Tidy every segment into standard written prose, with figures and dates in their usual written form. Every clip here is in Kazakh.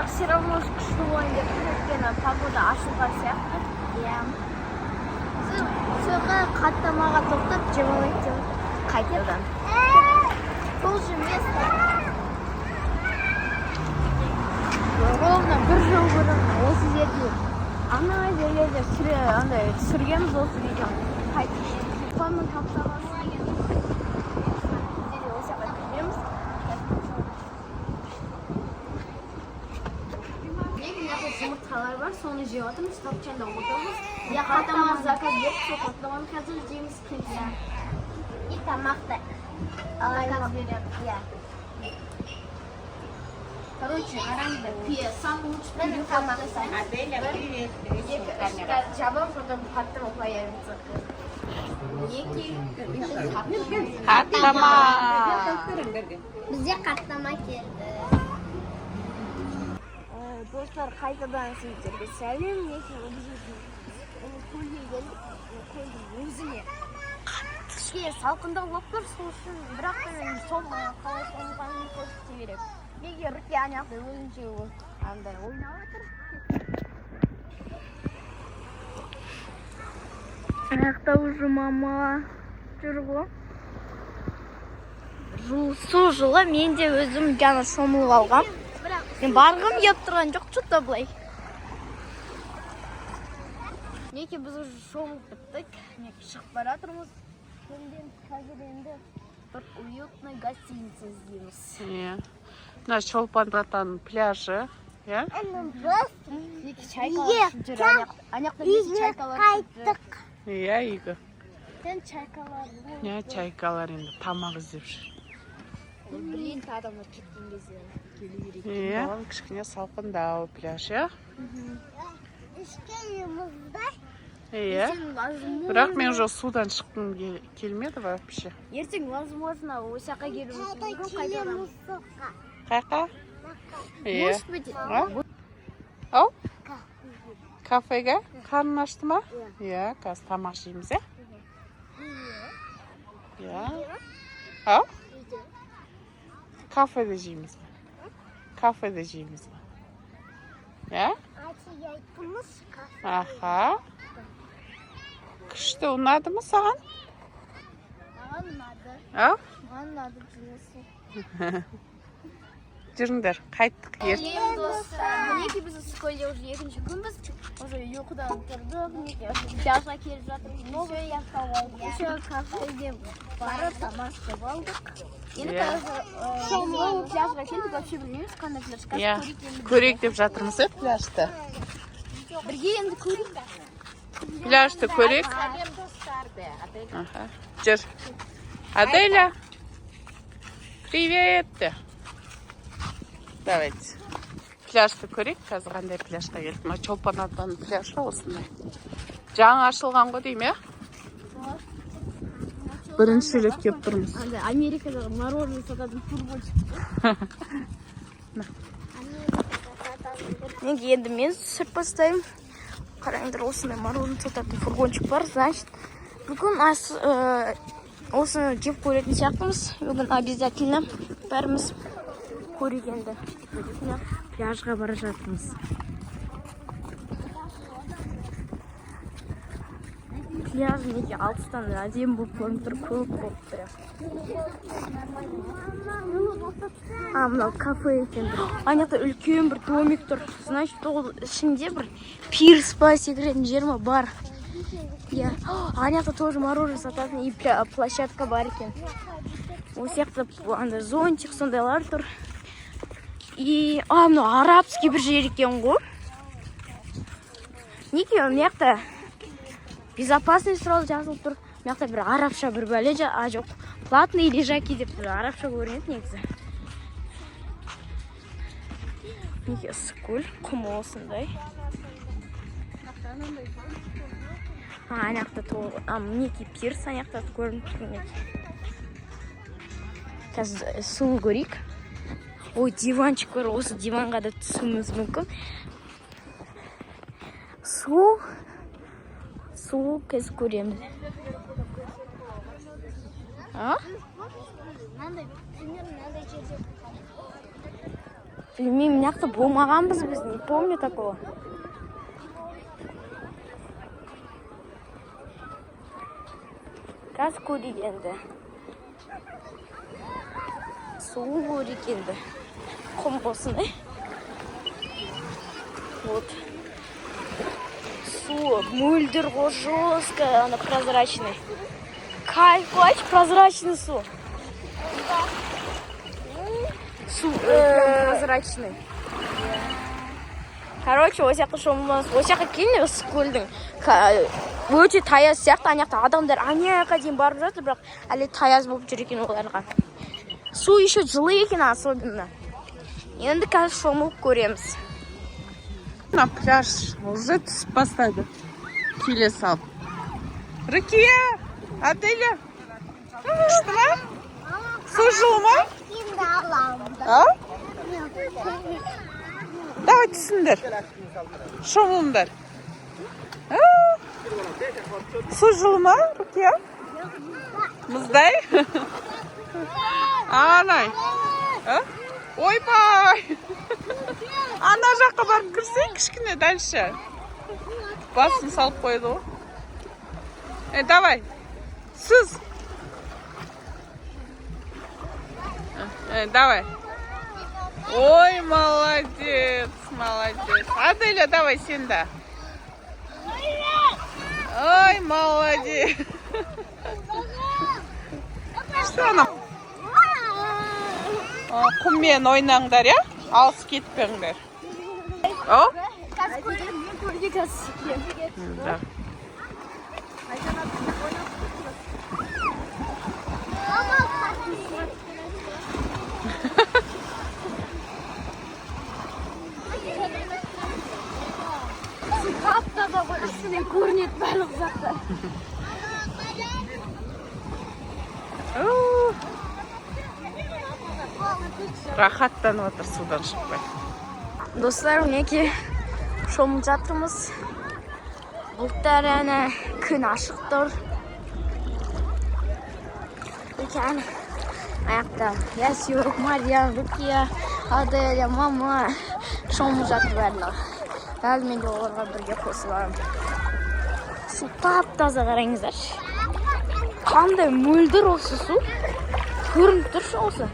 Бірақ все равно күшті болайын деп тұр, өйткені погода ашылған сияқты. Иә. Соға қаттамаға тоқтап жеп алайық деп. Қайтадан. Бұл же место. Ровно бір жыл бұрын осы жерде, ана жерлерде сүре андай түсіргенбіз осы видеоны. Қайтып телефонның қаптамасы деген бізде де осы жаққа келеміз. Неге мына жақта жұмыртқалар бар, соны жеп жатырмыз, топчанда отырмыз. Иә, Қаттама заказ беріп, сол қаттаманы қазір жейміз келсе. И тамақ та Заказ береміз. Иә. Короче, қараңдар, самый лучший Міне переход тамақ. жасаймыз. Аделя, привет. Екі, үш, қазір жабамын, потом қаттама появится. Екі, үш, Қаттама. Бізде қаттама келді. Достар, қайтадан сіздерге сәлем. Мінекей, біз көлге келдік. Көлдің өзіне қатты кішкене салқындау болып тұр, сол үшін, бірақ та мен сол қалай шомылғанымды көрсете беремін. Неге Рүке ана жақта өзінше андай ойнап жатыр. Ана жақта уже мама жүр ғой. Су жылы, мен де өзім жаңа шомылып алғам. Мен барғым келіп тұрған жоқ, что-то былай. Мінекей, біз уже шомылып біттік. Мінекей, шығып бара жатырмыз. Көлден қазір енді бір уютный гостиница іздейміз. Иә. Мына Шолпан атаның пляжы, иә? Мінекей, чайкалар ұшып жүр. Ана жақта мінекей, чайкалар ұшып жүр. Иә, үйге. Сен чайкалар. Иә, чайкалар енді тамақ іздеп жүр. Блин, адамдар кеткен кезде келу керек. Иә. Кішкене салқындау пляж, иә? Иә. Ертең, возможно, Бірақ мен уже судан шыққым келмеді вообще. Ертең, возможно, осы жаққа келуіміз мүмкін қайтадан. Қаяққа? Иә. Может быть, А? Ау? Кафеге? Қарның ашты ма? Иә, қазір тамақ жейміз, иә? Иә. Ау? Кафеде жейміз бе? Кафеде жейміз бе? Иә? Аха. Күшті, ұнады ма саған? Маған ұнады. Ау? Маған ұнады жұмысы. Жүріңдер, қайттық ерте. Сәлем, достар. Мінекей, біз Ыстықкөлде уже екінші күнбіз. Уже ұйқыдан тұрдық. Мінекей, пляжға келіп жатырмыз. Новый пляж тауып алдық. Еще кафеге барып тамақ жеп алдық. Енді Иә. қазір новый пляжға келдік. Вообще білмейміз, қандай пляж. Қазір Иә. көрейік енді. Көрейік деп жатырмыз, иә, пляжды. Бірге енді көрейік. Пляжды көрейік. Аха. Жүр. Аделя. Привет. Де. Давайте. Пляжды көрейік. Қазір қандай пляжға келдік. Мына Чолпан атаның пляжы осындай. Жаңа ашылған ғой деймін, иә? Бірінші рет келіп тұрмыз. Андай Америкадағы мороженое сататын фургончик. Неге енді мен түсіріп бастаймын. Қараңдар, осындай мороженое сататын фургончик бар. Значит, бүгін осыны жеп көретін сияқтымыз. Бүгін обязательно бәріміз көрейік енді. Пляжға бара жатырмыз. Пляж неге алыстан әдемі болып көрініп тұр, көк болып тұр. А, мынау кафе екен. Ана жақта үлкен бір домик тұр. Значит, ол ішінде бір пирс па, секіретін жер ма бар. Иә. Ана жақта тоже мороженое сататын и площадка бар екен. Осы жақта андай зонтик сондайлар тұр. И, а, мынау арабский бір жер екен ғой. Неге мына жақта безопасность туралы жазылып тұр. Мына жақта бір арабша бір бәле а, жоқ, платный лежаки деп тұр. Арабша көрінеді негізі. Неге Ыстықкөл, құмы осындай. А, ана жақта а, мінекей пирс ана жақта көрініп тұр мінекей. Қазір суын көрейік. Ой, диванчик бар, осы диванға да түсуіміз мүмкін. Су, су қазір көреміз. А? Мынандай, примерно мынандай жерде. Білмеймін, мына жақта болмағанбыз біз, не помню такого. Қазір көрейік енді. Суын көрейік енді. Құм болсын, е. Вот. Су мөлдір ғой, жестко, ана прозрачный. Кайф қой, прозрачный су. Су прям прозрачный. Короче, осы жаққа шомыламыз. Осы жаққа келіңдер, Ыстықкөлдің. Өте таяз сияқты, ана жақта адамдар ана жаққа дейін барып жатыр, бірақ әлі таяз болып жүр екен оларға. Су еще жылы екен особенно. Енді қазір шомылып көреміз. Мына пляж уже түсіп бастады. Келе салып. Рукия, Аделя, күшті ма? Су жылы ма? Енді аламын. А? Давай түсіңдер. Шомылыңдар. А? Су жылы ма, Рукия? Мұздай? Анай. А? Ойбай! Ана жаққа барып кірсең кішкене дальше. Басын салып қойды ғой. Е, давай. Сіз. Е, давай. Ой, молодец, молодец. Аделя, давай сен де. Ой, молодец. Что она? Құммен ойнаңдар, иә? Алыс кетпеңдер. О? Қазір көрейік, мен көлге қазір секіремін. Да. Мама, қазір. Тап-таза ғой, үстінен көрінеді барлық жақта. О, рахаттанып отыр судан шықпай. Достар, мінекей шомылып жатырмыз. Бұлттар әні, күн ашық тұр. Екен аяқта Ясюк, Марьям, Рукия, Аделя, мама шомылып жатыр барлығы. Қазір мен де оларға бірге қосыламын. Су тап-таза, қараңыздаршы. Қандай мөлдір осы су. Көрініп тұршы осы.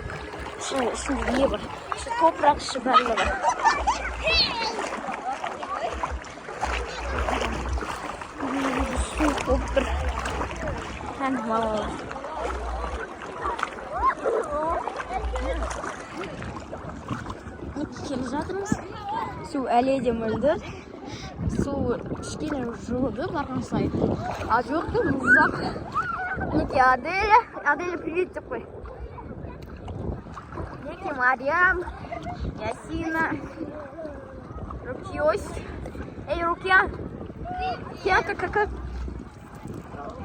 Ішінде не бар? Іші топырақ, іші барлығы. Су болып тұр. Әне балалар. Мінекей келе жатырмыз. Су әлі де мөлдір. Су кішкене жылыды барған сайын. А жоқ та мұздақ. Мінекей Аделя. Аделя, привет деп қой. Мінекей Мариям, Ясина, Рукиось. Эй, Рукия. Рукия, как?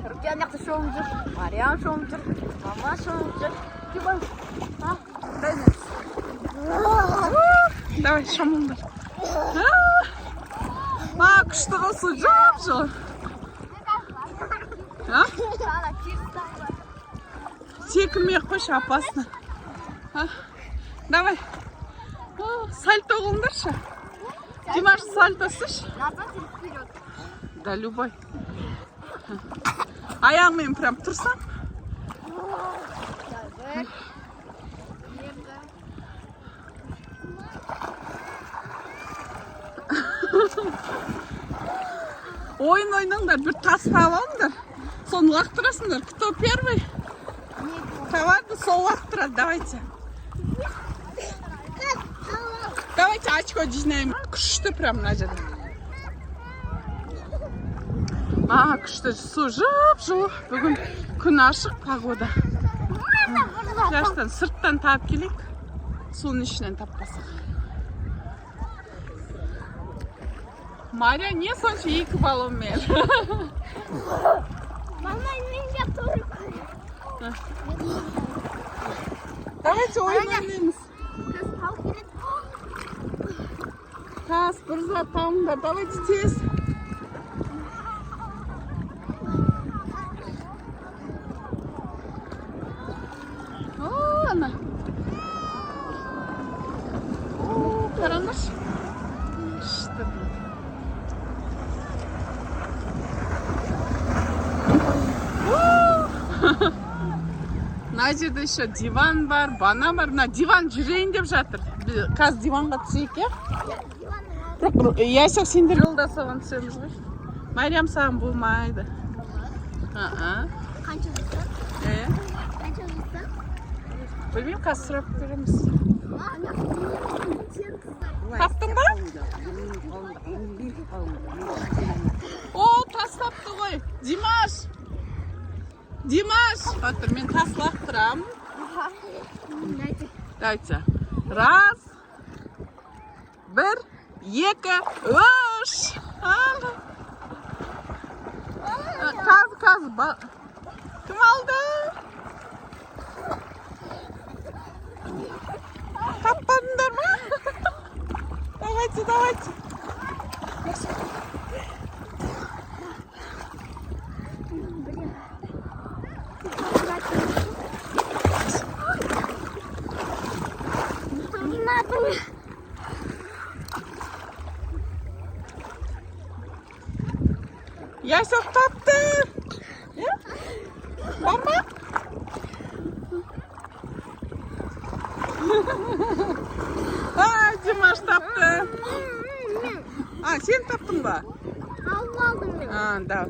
Рукия ана жақта шомылып жүр. Мариям шомылып жүр. Мама шомылып жүр. Кім? А? Давай, шомылыңдар. Ма, күшті ғой су, жып-жылы. А? Секірмей ақ қойшы, опасно. А? Давай. О, сальто қылыңдаршы. Димаш, сальто істеші. Назад или вперед? Да, любой. Аяғыңмен прям тұрсаң. Бір, екі. Ойын ойнаңдар, бір тас тауып алыңдар. Соны лақтырасыңдар. Кто первый табады, сол лақтырады. Давайте. Давайте очко жинаймын. Күшті прям мына жерде. А, күшті су жып-жылы. Бүгін күн ашық, погода. Пляжтан сырттан тауып келейік. Судың ішінен таппасақ. Мария, не сонша екі баллонмен? Мама, мен тоже. Давайте ойын ойнаймыз. Тас керек. Тас, бір зат табыңдар. Давайте тез. О, ана. О. Мына жерде еще диван бар, бана бар. Мына диван жүрейін деп жатыр. Қазір диванға түсейік, иә? Бірақ Ясек, сендер жолда соған түсеміз ғой. Мариям, саған болмайды. Аа. Қанша жұтты? Е? Қанша жұтты? Білмеймін, қазір сұрап көреміз. Таптың ба? О, тастапты ғой. Димаш. Димаш. Отыр, мен тас лақтырамын. Давайте. Раз. Бір, екі, үш. Ал. Қазір, қазір. Кім алды? Таппадыңдар ма? Давайте, давайте. Ясек тапты. Иә? Бар ма? А, Димаш тапты. А, сен таптың ба? Алып алдым мен. А, да.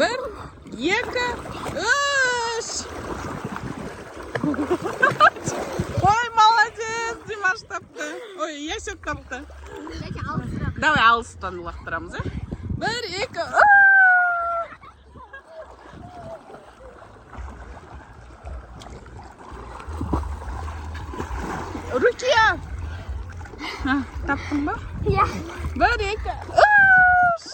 Бір, екі, үш. Ой, молодец, Димаш тапты. Ой, Ясек тапты. Давайте алысырақ. Давай алыстан лақтырамыз, иә? Бір, екі, үш. Рукия. А, таптың ба? Иә. Бір, екі, үш.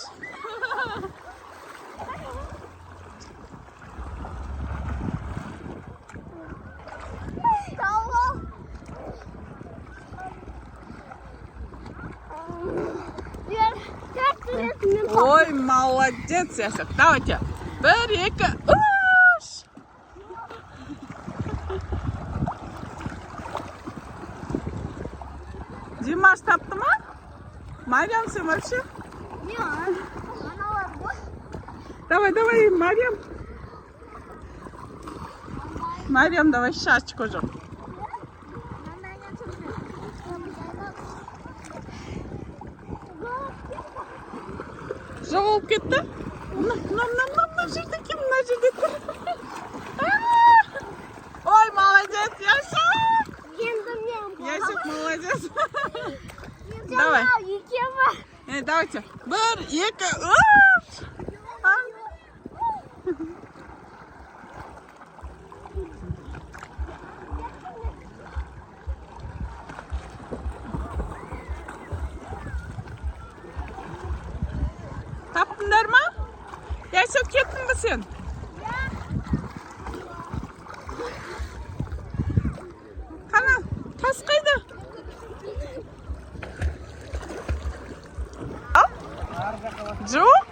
Тауып. Төрт рет мен. Ой, молодец, Ясек. Давайте. Бір, екі, үш. Димаш тапты ма? Мариам, сен вообще? Не, аналар ғой. Давай, давай, Мариам. Мариам, давай шашку жоқ. Жоғалып кетті. Мына, мына, мына, мына, мына жерде екен, мына жерде тұр. А! Ой, молодец, Ясек. Енді мен. Ясек, молодец. Давай. Екеуі. Давайте. Бір, екі, үш. А. Таптыңдар ма? Ясек, кеттің бе сен? Қана, тас қайда? Ал? Жоқ.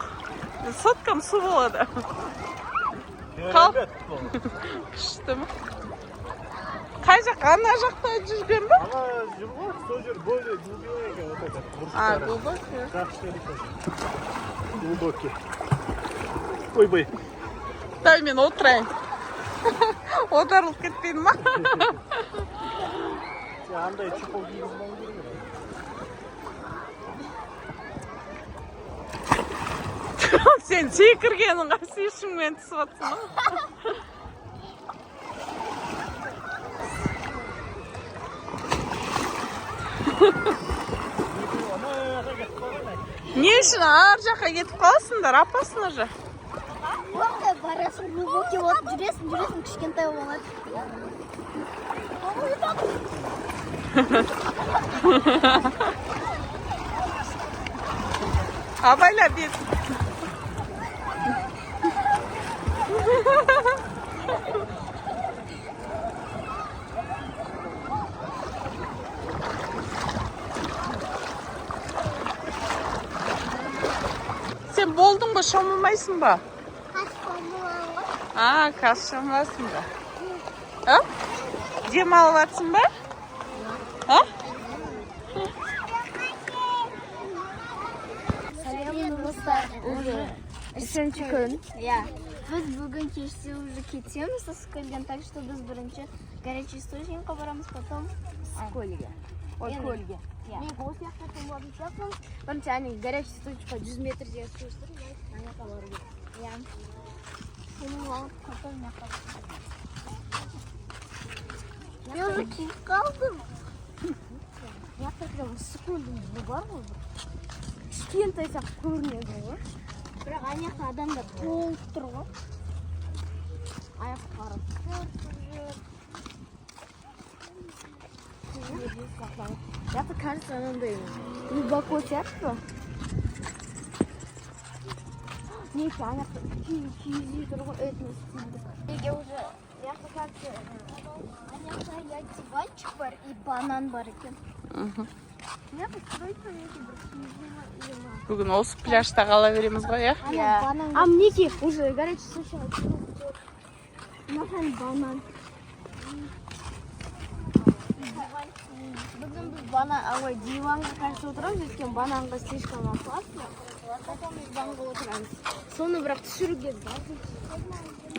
Соткам су болады. Қал. Күшті ма? Қай жаққа? Ана жақта жүрген ба? Ана жүр ғой, сол жер более глубина екен, вот этот. А, глубокий. Жақсы жер екен. Глубокий. Ойбай. Дай мен отырайын. Отырылып кетпейді ма? Сен андай чехол кигізбеуің керек еді. Сен секіргенің қасы ішіңмен түсіп жатсың ба? Ана жаққа кетіп қалған. Не үшін ар жаққа кетіп қаласыңдар? Опасно же. Орта барасың, глубокий болып жүресің, жүресің, кішкентай болады. Абайла бет. Сен болдың ба, шомылмайсың ба? А, қазір шомыласың ба? А? Демалып жатсың ба? А? Сәлем, достар. Уже үшінші күн. Иә. Біз бүгін кеште уже кетеміз Ысқкөлден, так что біз бірінші горячий источник қа барамыз, потом Көлге. Ой, Енді. көлге. Иә. Мен осы жақта болатын сияқтымын. Бірінші әне горячий источник қа 100 метр жер су тұр, ана жаққа бару керек. Иә. Соны алып, потом мына жаққа. Мен уже киіп қалдым. Мына жақта прям Ысықкөлдің буы бар ғой. Бір. Кішкентай сияқты көрінеді ғой. Бірақ ана жақта адамдар толып тұр ғой. Аяқ қарап жүр. Жақта, кажется, анандай глубоко сияқты. Неге ана жақта киіз үй тұр ғой, этно стильдік. Неге уже мына жақта, кажется, ана жақта я диванчик бар и банан бар екен. Мына жақта стройка неге бір киіз үй ма или ма? Бүгін осы пляжда қала береміз ғой, иә? Ана банан. А мінекей уже горячий источник. Маған банан. Бүгін біз банан, ой, диванға, кажется, отырамыз, өйткені бананға слишком опасно. Потом диванға отырамыз. Соны бірақ түсіруге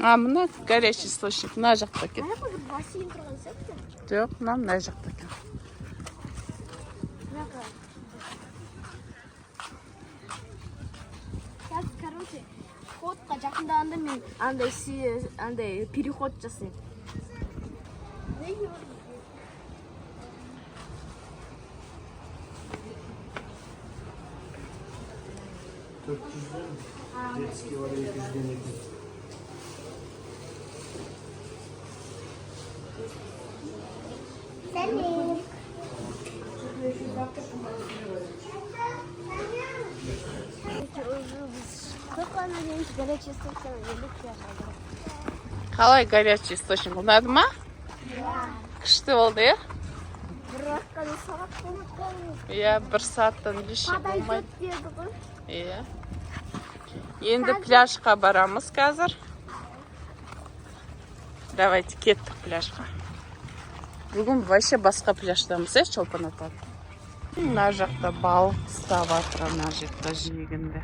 А мына горячий источник мына жақта екен. Ана жақта бір бассейн тұрған сияқты. Жоқ, мына мына жақта екен. Мына жаққа. Қазір, короче, вход қа жақындағанда мен андай андай переход жасаймын. 400-ден, детский бар 200-ден екен. Сәлем. Уже біз шықтық, ана горячий источник тан келдік пляжға. Қалай, горячий источник ұнады ма? Күшті болды, иә? Бір уақытқа сағат болып қалды. Иә, бір сағаттан еш болмайды. Подойдет деді ғой. Иә. Енді пляжға барамыз қазір. Давайте кеттік пляжға. Бүгін вообще басқа пляждамыз, иә, Шолпан ата? Мына жақта балық ұстап жатыр, ана жақта жиегінде.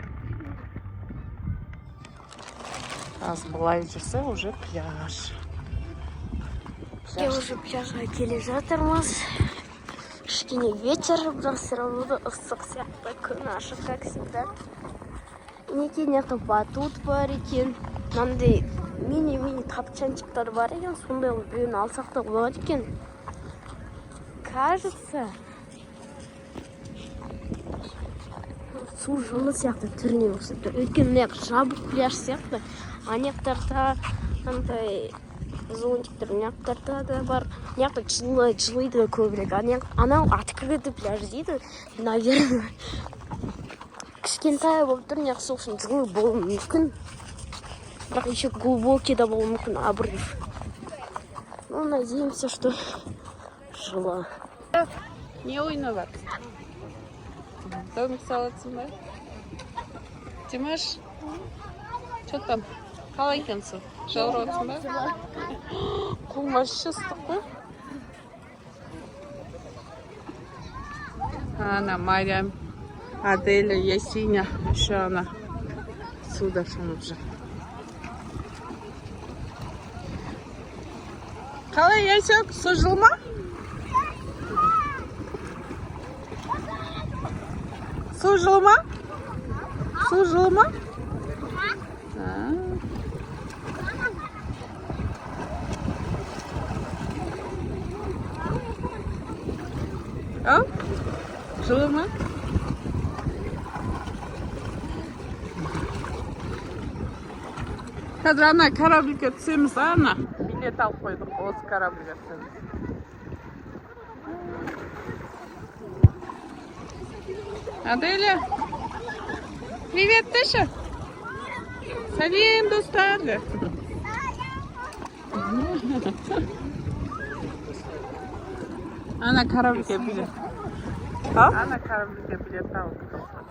Қазір былай жүрсе уже пляж. Біз уже пляжға келе жатырмыз. Кішкене ветер, бірақ все равно да ыстық сияқты. Күн ашық, как всегда. Мінекей, мына жақта батут бар екен. Мынандай мини-мини тапчанчик тар бар екен. Сондай қылып біреуін алсақ та болады екен. Кажется, су жылы сияқты, түріне ұқсап тұр. Өйткені мына жақ жабық пляж сияқты. Ана жақтарда андай зонтик тер, мына жақтарда да бар. Мына жақта жылы, жылыйды көбірек. Анау открытый пляж дейді, наверное. Кішкентай болып тұр, мына жақ сол үшін жылы болуы мүмкін. Бірақ еще глубокий да болуы мүмкін обрыв. Ну, надеемся, что жылы. Не ойыны бар? Домик салатсың ба? Димаш, что там? Қалай екен су? Жауырып отырсың ба? Қолың вообще ыстық қой. Ана Мариям, Аделя, Ясиня, еще ана суда шомылып жүр. Қалай, Ясек, су жылы ма? Су жылы ма? Су жылы ма? А. Ау? Жылы ма? Қазір ана корабль ге түсеміз, ана. Билет алып қойдық, осы корабль ге түсеміз. Аделя, привет, Таша. Сәлем, достар. Де. Ана корабль ге билет. Ал? Ана корабль ге билет алып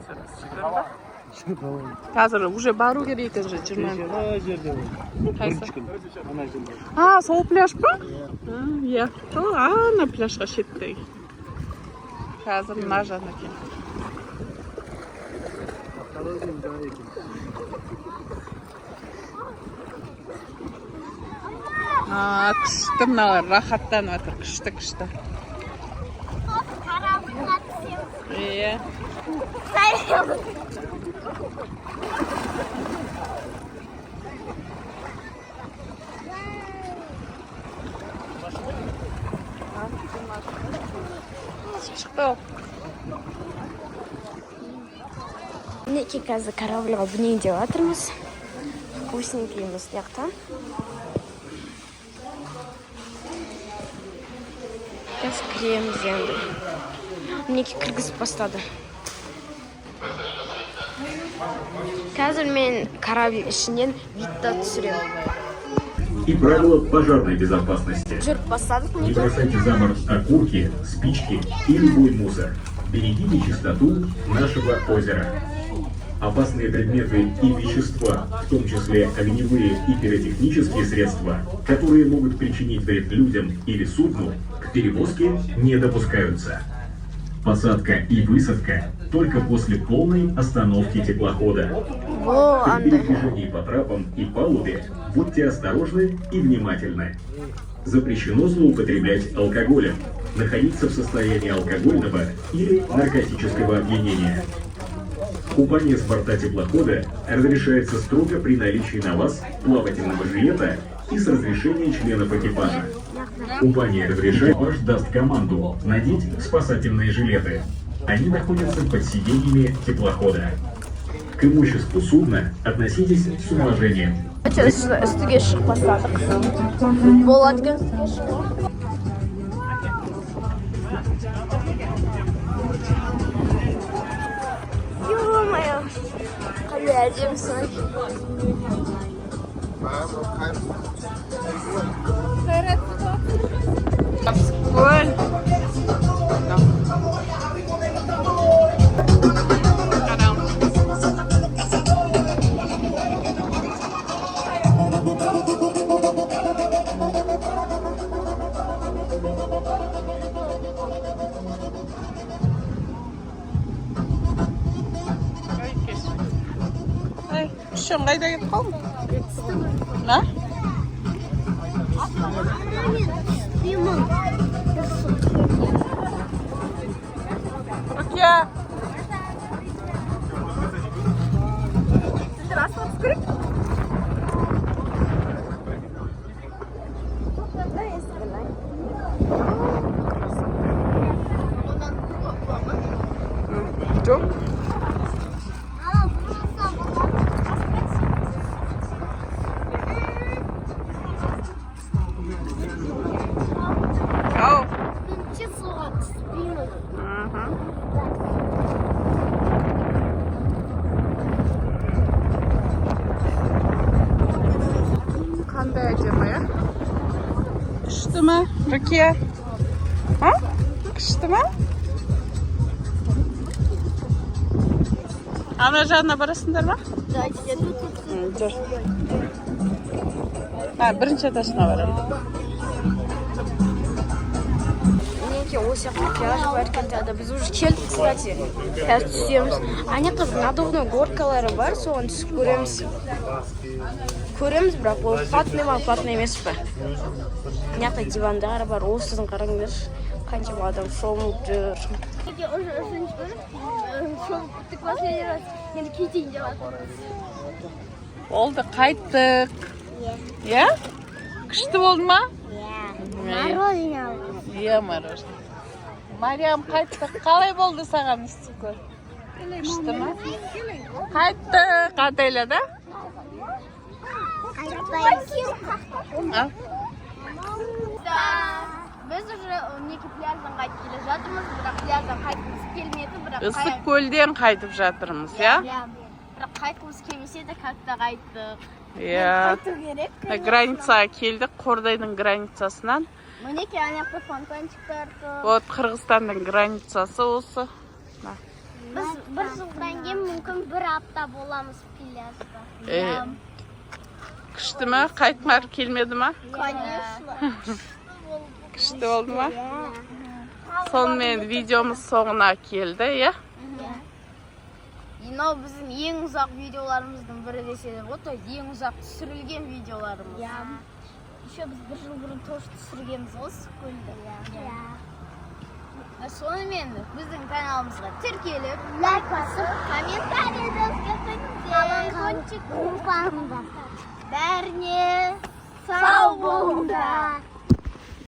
түсеміз. Қазір уже бару керек екен же, 20. Ана жерде ғой. Қайсы? Бірінші күн. Ана жерде. А, сол пляж па? А, иә. Сол ана пляжға шеттегі. Қазір мына жақ екен. Второй день жай екен. А, күшті, мыналар рахаттанып жатыр, күшті, күшті. Корабльға түсеміз. Иә. Шықты ол. Мінекей, қазір корабльға мінейін деп жатырмыз. Вкусненькийміз мына жақта. Қазір кіреміз енді. Мінекей, кіргізіп бастады. Қазір мен корабль ішінен видта түсіремін. И правила пожарной безопасности. Жүріп бастадық Не мінекей. бросайте за борт окурки, спички и любой мусор. Берегите чистоту нашего озера. Опасные предметы и вещества, в том числе огневые и пиротехнические средства, которые могут причинить вред людям или судну, к перевозке не допускаются. Посадка и высадка только после полной остановки теплохода. О, При андай. передвижении по трапам и палубе будьте осторожны и внимательны. Запрещено злоупотреблять алкоголем, находиться в состоянии алкогольного или наркотического опьянения. Купание с борта теплохода разрешается строго при наличии на вас плавательного жилета и с разрешения членов экипажа. Купание разрешает, экипаж даст команду надеть спасательные жилеты. Они находятся под сиденьями теплохода. К имуществу судна относитесь с уважением. Үстіге шығып бастадық. Болады екен үстіге шығу. Ё-моё, қандай әдемісің! Көл. Қараңыз. Ай, кешір. Ай, үшең қайда кетіп қалдың? А? Түспеймін. Рукия. Сендер асыға түсу керек. Жоқ. Ана, бұрылса болады. Ау. Мен суға түспеймін. Қандай әдемі, иә? Күшті ме, Рукия? А? Күшті ме? Ана жағына барасыңдар ма? Да, тут тут. Жүр. А, бірінші этажына барамын. Мінекей, осы жақта пляж бар екен тағы да. Біз уже келдік, кстати. Қазір түсеміз. Ана жақта бір надувной горкалары бар, соған түсіп көреміз. Көреміз, бірақ ол платный ма, платный емес пе? Мына жақта дивандар бар, осыны қараңдаршы. Қаншама адам шомылып жүр. Мінекей, уже үшінші күн. Шомылып біттік последний раз. Енді кетейін деп жатырмыз. Болды, қайттық. Иә? Күшті болды ма? Иә. Мороженое алдым. Иә, мороженое. Мариям, қайттық. Қалай болды саған Ыстықкөл? Күшті ма? Қайттық, Аделя, да? Қайтпаймыз. Ал. Біз уже мінекей пляждан қайтып келе жатырмыз, бірақ пляждан қайтқымыз келмеді, бірақ Ыстықкөлден қайтып жатырмыз, иә? Иә. Бірақ қайтқымыз келмесе де, как-то қайттық. Иә. Қайту керек. Границаға келдік, Қордайдың границасынан. Мінекей, ана жақта фонтанчиктар тұр. Вот Қырғызстанның границасы осы. Біз бір жылдан кейін мүмкін бір апта боламыз пляжда. Күшті ме? Қайтқылар келмеді ма? Конечно. Күшті болды ма? Сонымен, видеомыз соңына келді, иә? Мынау біздің ең ұзақ видеоларымыздың бірі десе де болады, то есть ең ұзақ түсірілген видеоларымыз. Иә. Еще біз бір жыл бұрын тоже түсіргенбіз ғой Ыстықкөлді. Иә. Сонымен, біздің каналымызға тіркеліп, Лайк басып, комментарий жазып кетіңіздер. Колокольчик қойыңыздар. Бәріне сау болыңдар.